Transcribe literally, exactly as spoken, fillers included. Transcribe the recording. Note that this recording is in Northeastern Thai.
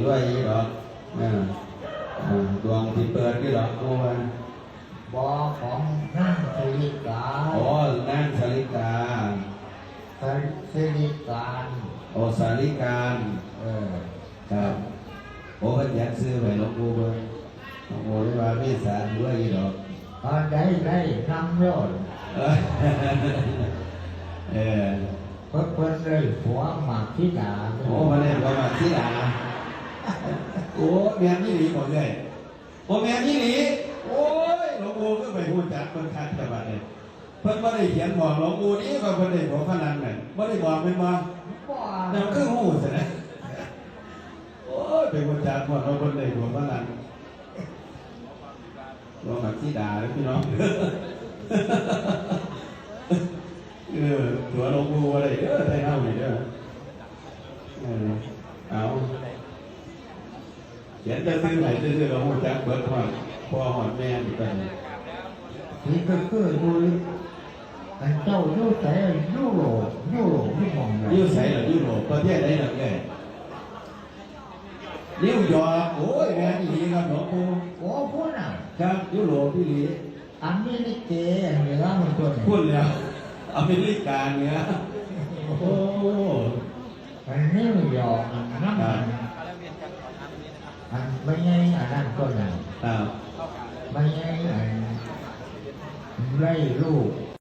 ด้วยอีดอก เออ เออ ดวงที่เปิดที่ดอกกูว่า บ่ ของนางสาลิกา อ๋อ นางสาลิกา สา- สาลิกา โอ้ สาลิกา เออ ครับ โอ้ เพิ่นอยากซื้อไว้หลวงปู่เบิ่ง หลวงปู่เลยว่าเมษาถือว่าอีดอก เออ ได้ ได้ นำโลด เออ เออ เพิ่น เพิ่นได้ผัวหมากสีดา โอ้ เพิ่นได้ผัวหมากสีดา โอ้ แม่นอีหลีบ่เอื้อย บ่แม่นอีหลี โอ้ย หลวงปู่คือไปฮู้จักเพิ่นคักแต่บัดนี้ เพิ่นบ่ได้เขียนบอกหลวงปู่นี่ว่าเพิ่นได้ผัวฝรั่งน่ะ บ่ได้บอกแม่นบ่ บ่ แล้วคือฮู้ซะนะ โอ้ย ไปฮู้จักหมดว่าเพิ่นได้ผัวฝรั่ง ผัวหมากสีดาเด้อพี่น้อง เออ ผัวหลวงปู่บ่ได้เด้อ ไทเฮานี่เด้อ เออ เอา เขียนแต่ซื้อให้ซื่อๆ ก็ฮู้จักเบิดฮอดพ่อฮอดแม่นี่กัน นี่ก็คืออยู่ อันเจ้าอยู่ไส ยุโรป ยุโรป อยู่หม่องใด อยู่ไสล่ะ ยุโรป ประเทศใดล่ะเอ้ย นิวยอร์ก โอ้ย แม่นอีหลีครับหลวงปู่ โอ้ พุ้นน่ะ ครับ ยุโรปอีหลี อเมริเกเหนือมันตัวนี้ พุ้นแล้ว อเมริกาเหนือ โอ้ อันนิวยอร์ก อันนั้น ครับ อันไม่ใช่อันนั้นก็หนึ่ง ครับ ไม่ใช่อันไล่ลูก